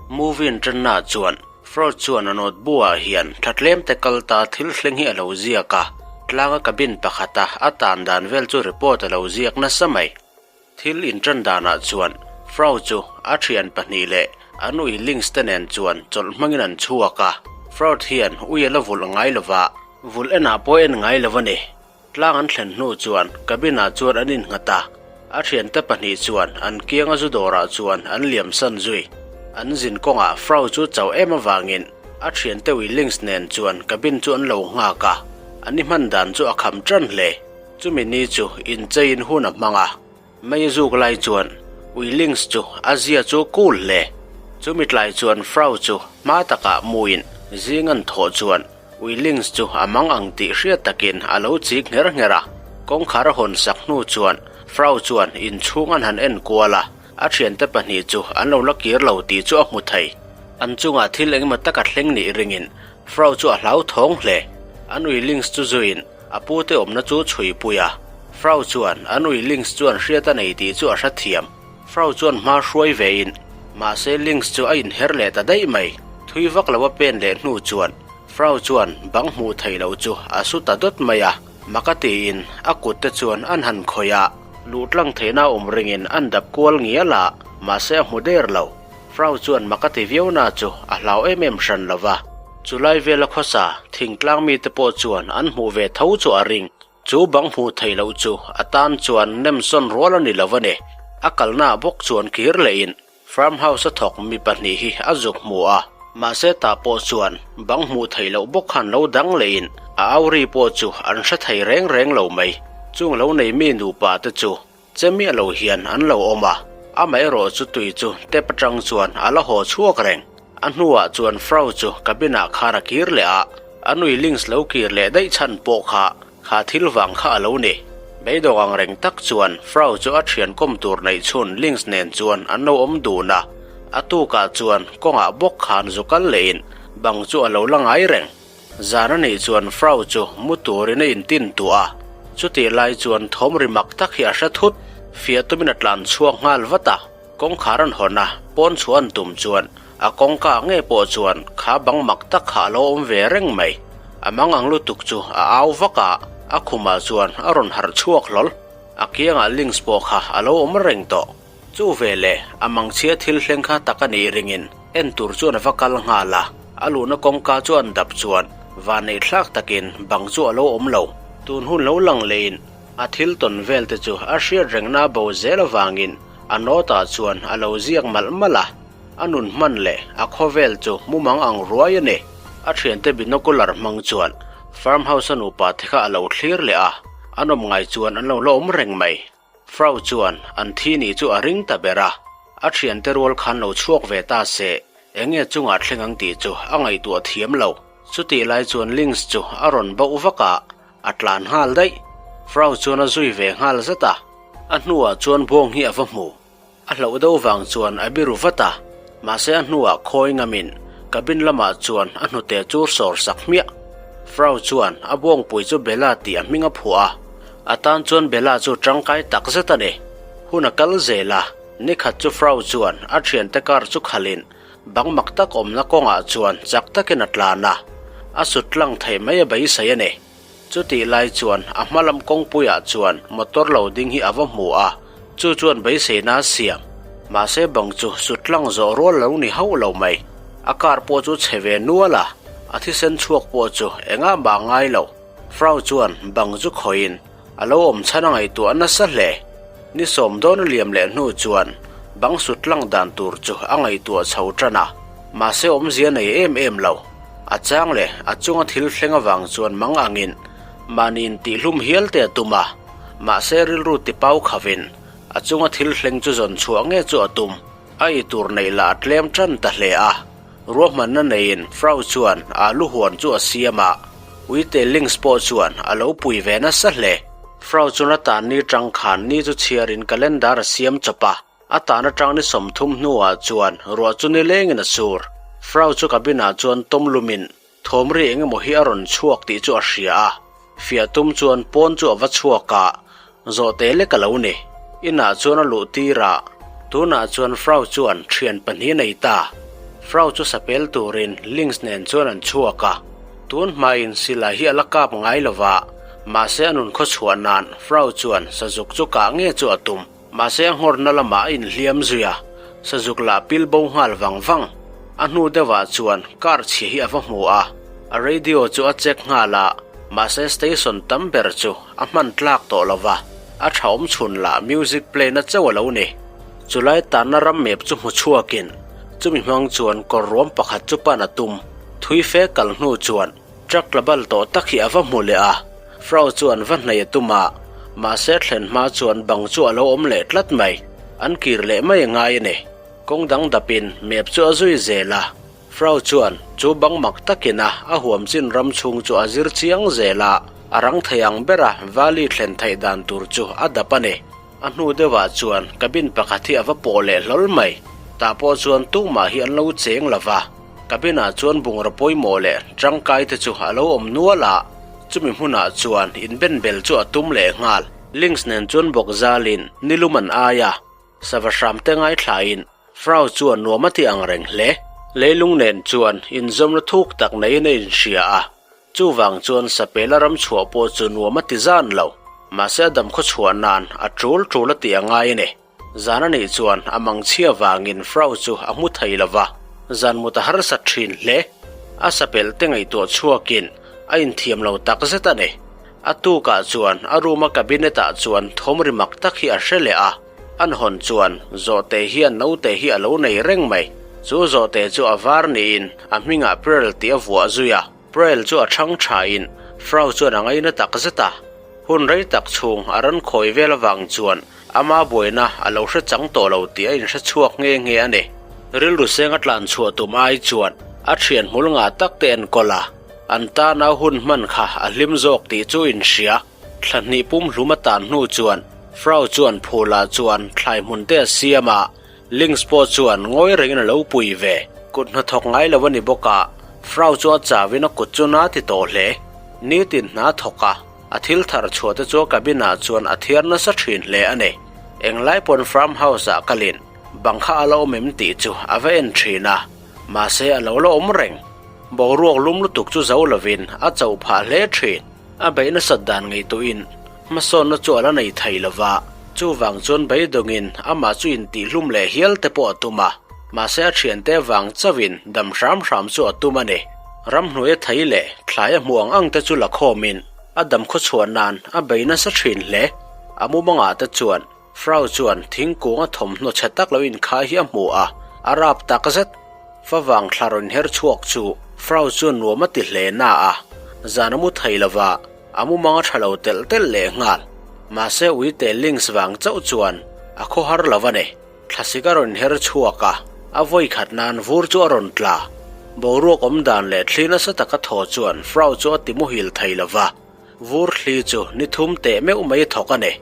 Movie an ṭannaah chuan Freud chuan a note-bu-ah hian thla tlem te kal ta thil thleng hi a lo ziak a, tlanga cabin pakhata a tan dan vel chu report a lo ziak nasa mai. Thil inṭan danah chuan Frau chu a ṭhian pahnih leh an ui Lynx te nen chuan chawlh hmangin an chhuak a. Freud hian ui a la vulh ngai lo va, vulh enah pawh en ngai lo a ni. Tlang an thlen hnu chuan cabin ah chuan an innghat a, a ṭhiante pahnih chuan an kianga zu dawrah chuan an liam san zui. An zin kawngah Frau chu chauh em avangin a ṭhiante ui Lynx nen chuan cabin chu an lo nghak a, an i hman dan chu a kham ṭan hle. Chumi ni chu incheiin hun a hmang a, mei zuk lai chuan ui Lynx chu a zia chu cool hle. Chumi tlai chuan Frau chu hma takah muin zing an thawh chuan ui Lynx chu a mang ang tih hriat takin a lo chik ngher ngher a. Kawngkhar a hawn sak hnu chuan Frau chuan inchhung an han en kual a, a thiante pahnih chu an lo la kir lo tih chu a hmu thei. An chungah thil engemaw taka thleng nih ringin Frau chu a hlauthawng hle. An ui Lynx chu zuiin A pu te awmna chu chhui pui a, Frau chuan an ui Lynx chuan hriat a nei tih chu a hre thiam. Frau chuan hma hruai ve in, mahse Lynx chu a inher leh ta daih mai. Thui vak lo a pen leh hnu chuan Frau chuan bang hmuh theih loh chu a su ta dawt mai a, mak a tiin a kut te chuan an han khawih a, luh tlang theihna a awm ringin an dap kual ngial a, mahse a hmu der lo. Frau chuan mak a ti viau na chu a hlau em em hran lo va. Chulai vela khawsa thingtlang mite pawh chuan an hmuh ve tho chu a ring. Chu bang hmuh theih loh chu a tan chuan nemsawn rual a ni lo a ni. A kalnaah bawk chuan kir lehin farm house a thawk mi pahnih hi a zuk hmu a. Mahse tah pawh chuan bang hmuh theih loh bawk khan lo dang lehin a auri pawh chu an hre thei reng reng lo mai. Chung lo nei mi nupa te chu Che miah lo hian an lo awm a, amaherawh chu tui chu tap atang chuan a la haw chhuak reng. A hnuah chuan Frau chu cabin ah khan a kir leh a, a nui Lynx lo kir leh daih chhan pawh kha kha thil vang kha a lo ni. Beidawng ang reng tak chuan Frau chu a thian kawm tur neih chhun Lynx nen chuan an lo awm dun a, a tukah chuan kawngah bawk khan zu kal lehin bang chu a lo la ngai reng. Zan a nih chuan Frau chu mu turin a intin tuah a, chutih lai chuan thawm ri mak tak hi a hre thut. Fiah tumin a tlan chhuak nghal vat a, kawngkhar an hawn a, pawn chhuah an tum chuan a kawngka ngei pawh chuan kha bang mak tak kha a lo awm ve reng mai. A mang ang lutuk chu a au vak a, a khumah chuan a rawn harh chhuak hlawl. A kiangah Lynx pawh kha a lo awm reng tawh. Chu veleh a mangchhia thil thleng kha tak a nih ringin en tur chuan a va kal nghal a, a luhna kawngka chu an dap chuan vanneih thlak takin bang chu a lo awm lo. Tun hun lo lang lehin a thil tawn vel te chu a hriat rengna a bo zel avangin a note ah chuan a lo ziak malh malh a, a nun hman leh a khawvel chu mumang ang ruai a ni. A thiante binocular hmang chuan farm house a nupa te kha a lo thlir leh a, an awm ngai chuan an lo la awm reng mai. Frau chuan an thi nih chu a ring ta ber a, a thiante rual khan lo chhuak ve ta se, eng nge chungah thleng ang tih chu a ngaihtuah thiam lo. Chutih lai chuan Lynx chu a rawn bauh vak a, a tlan nghal daih. Frau chuan a zui ve nghal zat a, a hnuah chuan bawng hi a va hmu. A hlauh deuh vang chuan a biru vat a, mahse a hnuah khawi ngamin cabin lamah chuan a hnute chu sawr sak hmiah. Frau chuan a buangpui chu Bella tih a hming a phuah a, a tan chuan Bella chu tangkai tak zet a ni. Hun a kal zel a, nikhat chu Frau chuan a thiante car chu khalhin bang mak tak awmna kawngah chuan chak takin a tlan a, a sut tlang theih mai a beisei a ni. Chutih lai chuan a hma lam kawngpuiah chuan motor lo ding hi a va hmu a, chu chuan beiseina a siam. Mahse bang chu sut tlang zawh rual lo ni hauh lo mai. A car pawh chu chhe ve nual a, a thisen chhuak pawh chu engah mah ngai lo. Frau chuan bang chu khawihin a lo awm chhan a ngaihtuah nasa hle. Ni sawm dawn a liam leh hnu chuan bang sut tlang dan tur chu a ngaihtuah chho tan a, mahse awmzia nei em em lo. A chang leh a chunga thil thleng avang chuan mang angin mahni intihlum hial te a tum a, mahse rilru tipau khavin a chunga thil thleng chu zawn chhuah nge chu a tum. A ei tur neih lah a tlem tan ta hle a, ruahmanna neiin Frau chuan alu huan chu a siam a, uite Lynx pawh chuan a lo pui ve nasa hle. Frau chuan a tan ni tang khan ni chu chhiarin calendar a siam chawp a. A tan atang ni 30 hnuah chuan ruah chu nilengin a sur. Frau chu cabin ah chuan tawm lumin thawm ri eng emaw hi a rawn chhuak tih chu a hria a. Fiah tum chuan pawn chu a va chhuak a, zawhte lek a lo ni. Inah chuan a luh tir a, tunah chuan Frau chuan thian pahnih a nei ta. Frau chu sapel turin Lynx nen chuan an chhuak a. Tun hmain silai hi a la kap ngai lo va, mahse a nun khaw chhuah nan Frau chuan sazuk chu kah nge chu a tum. Mahse a nghawrna lamah a inhliam zui a, sazuk lah pil bo nghal vang vang. A hnu deuhah chuan car chhia hi a va hmu a, a radio chu a check nghal a, mahse station tam ber chu a hman tlak tawh lo va, a tha awm chhun lah music play na chauh a lo ni. Chulai tanna ram map chu hmu chhuakin chumi hmang chuan kawr ruam pakhat chu pan a tum. Thui fe kal hnu chuan truck la bal tawh tak hi a va hmu leh a, Frau chuan va hnaih a tum a, mahse thlen hma chuan bang chu a lo awm leh tlat mai. An kir leh mai a ngai a ni. Kawng dang dapin map chu a zui zel a, Frau chuan chu bang mak takin a a huam chin ram chhung chu a zir chiang zel a, a rang thei ang bera valley thlen theih dan tur chu a dap a ni. A hnu deuhah chuan cabin pakhat hi a va pawh leh hlawl mai. Tah pawh chuan tumah hi an lo cheng lo va, cabin ah chuan bungraw pawimawh leh tangkai te chu a lo awm nual a, chumi hmunah chuan inbenbel chu a tum leh nghal. Lynx nen chuan bawk zalin nilum an ai a, sava hram te ngaithlain Frau chuan nuam a ti ang reng hle. Leilung nen chuan inzawmna thuk tak neiin a inhria a, chuvang chuan Sapela ram chhuah pawh chu nuam a ti zan lo. Mahse a dam khaw chhuah nan a tul tul a tih a ngai a ni. Zan a nih chuan a mangchhia vangin Frau chu a hmu thei lo va, zan mut a harsat thin hle. A sapel te ngaihtuah chhuakin a inthiam lo takzet a ni. A tukah chuan a room a cabinet ah chuan thawm ri mak tak hi a hre leh a. An hawn chuan zawhte hian naute hi a lo nei reng mai. Chu zawhte chu a var niin a hmingah Prel tih a vuah zui a. Prel chu a chhang thain Frau chuan a ngaina tak zet a. Hun rei tak chhung a rawn khawi vel avang chuan ama buaina a lo hre chang tawh lo tih a inhre chhuak nghe nghe a ni. Rilru seng a tlan chhuah tum ai chuan a thian hmul ngah tak te enkawl a, an tana hun hman kha a hlim zawk tih chu inhria. Thla hnih pum hlum a tan hnu chuan Frau chuan Phula chuan thlai hmun te a siam a, Lynx pawh chuan ngawi rengin a lo pui ve. Kut hnathawk ngai lo a ni bawk a, Frau chu a chauin a kut chu na ti tawh hle. Nitin hna thawk a, a thil thar chhuah te chu a cabin ah chuan a thiar nasa thin hle a ni. Englai pawn farm house ah kalin bang kha a la awm em tih chu a va en thin a, mahse a lo la awm reng. Boruak lum lutuk chu zo lovin a chauh phah hle thin. A beih nasat dan ngaihtuahin hmasawnna chu a la nei thei lo va, chuvang chuan beidawngin amah chu intihhlum leh hial te pawh a tum a, mahse a thiante avang chauhin dam hram hram chu a tum a ni. Ramhnuai a thei leh thlai a hmuh ang ang te chu la khawmin a dam khawchhuah nan a bei nasa thin hle. A mumangah te chuan Frau chuan thingkung a thawmhnaw chhe tak lo inkhai hi a hmu a, a rap tak zet. Favang thla rawn her chhuak chu Frau chuan nuam a ti hle na a, zan a mu thei lo va, a mumang a tha lo telh telh leh nghal. Mahse uite Lynx vang chauh chuan a khawhar lo a ni. Thlasik a rawn her chhuak a, a vawi khat nan vur chu a rawn tla. Boruak awm dan leh thli nasa taka thaw chuan Frau chu a ti muhil thei lo va. Vur thli chu ni thum teh meuh mai a thawk a ni.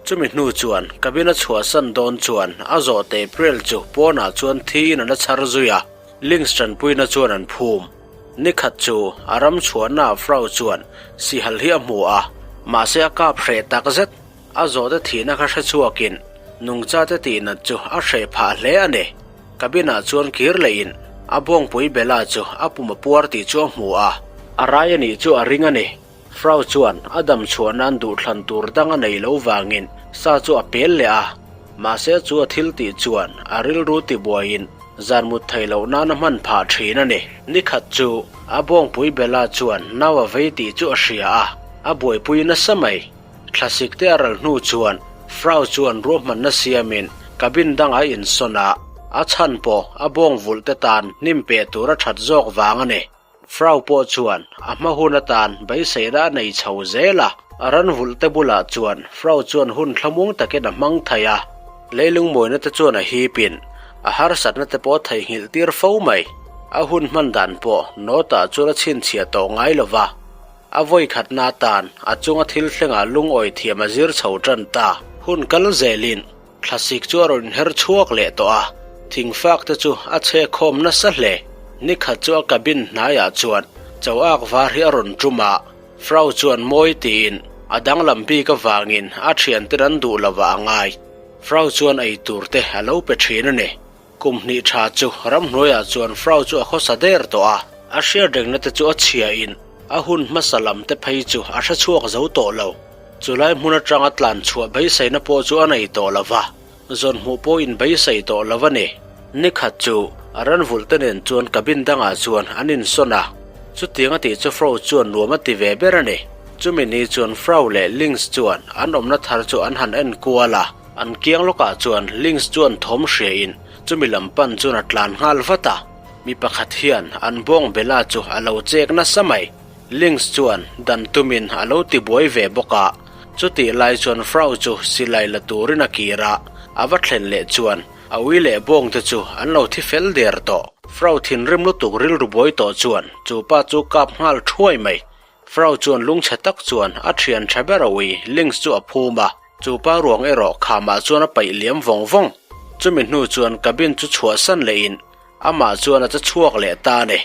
Chumi hnu chuan cabin a chhuahsan dawn chuan a zawhte April chu pawnah chuan thiin an la chhar zui a, Lynx tanpuina chuan an phum. Ni khat chu a ram chhuahnaah Frau chuan sihal hi a hmu a, mahse a kap hreh tak zet. A zawhte thihna kha hre chhuakin nungchate tihnat chu a hreh phah hle a ni. Cabin-ah chuan kir lehin a bawngpui Bella chu a pum a puar tih chu a hmu a, a rai a nih chu a ring a ni. Frau chuan a dam chhuah nan duhthlan tur dang a nei lo vangin sa chu a pel leh a, mahse chu a thil tih chuan a rilru tibuaiin zan mut theih loh nan a hman phah thin a ni. Ni khat chu a bawngpui Bella chuan nau a vei tih chu a hria a, a buaipui nasa mai. Thlasik te a ral hnu chuan Frau chuan ruahmanna siamin cabin dangah a insawn a, a chhan pawh a bawng vulh te tan hnim peh tur a that zawk vang a ni. Frau pawh chuan a hma hun atan beiseina a nei chho zel a, a ran vulh te bulah chuan Frau chuan hun thlamuang takin a hmang thei a, leilung mawina te chuan a hipin a harsatna te pawh a theihnghilh tir fo mai. A hun hman dan pawh Nota chuan a chhinchhiah tawh ngai lo va. A vawi khatna atan a chunga thil thlengah lungawi thiam a zir chho tan ta. Hun kal zelin thlasik chu a rawn inher chhuak leh tawh a, thingfak te chu a chhe khawm nasa hle. Ni khat chu a cabin hnaiah chuan cho ak var hi a rawn tum a, Frau chuan mawi tiin a danglam bik avangin a thianten an duh lovah a ngai. Frau chuan ei tur te a lo pe thin a ni. Kum hnih tha chu ramhnuaiah chuan Frau chu a khawsa der tawh a, a hriatrengna te chu a chhia in a hun hmasa lam te phei chu a hre chhuak zo tawh lo. Chulai hmun atanga tlan chhuah beiseina pawh chu a nei tawh lo va, zawn hmuh pawh in beisei tawh lo a ni. Nikhat chu a ranvulh te nen chuan cabin dangah chuan an insawn a, chutiang a tih chu Frau chuan nuam a ti ve ber a ni. Chumi ni chuan Frau leh Lynx chuan an awmna thar chu an han en kual a. An kiang lawkah chuan Lynx chuan thawm hria in chumi lam pan chuan a tlan nghal vat a, mi pakhat hian an bawng Bella chu a lo chek nasa mai. Lynx chuan dan tumin a lo ti buai ve bawk a, chutih lai chuan Frau chu silai la turin a kir a, a va thlen leh chuan a ui leh bawng te chu an lo thi fel der tawh. Frau thinrim lutuk rilru buai tawh chuan chu pa chu kap nghal thuai mai. Frau chuan lungchhe tak chuan a thian tha ber a ui Lynx chu a phum a, chu pa ruang erawh khamah chuan a paih liam vawng vawng. Chumi hnu chuan cabin chu chhuahsan lehin amah chuan a che chhuak leh ta a ni.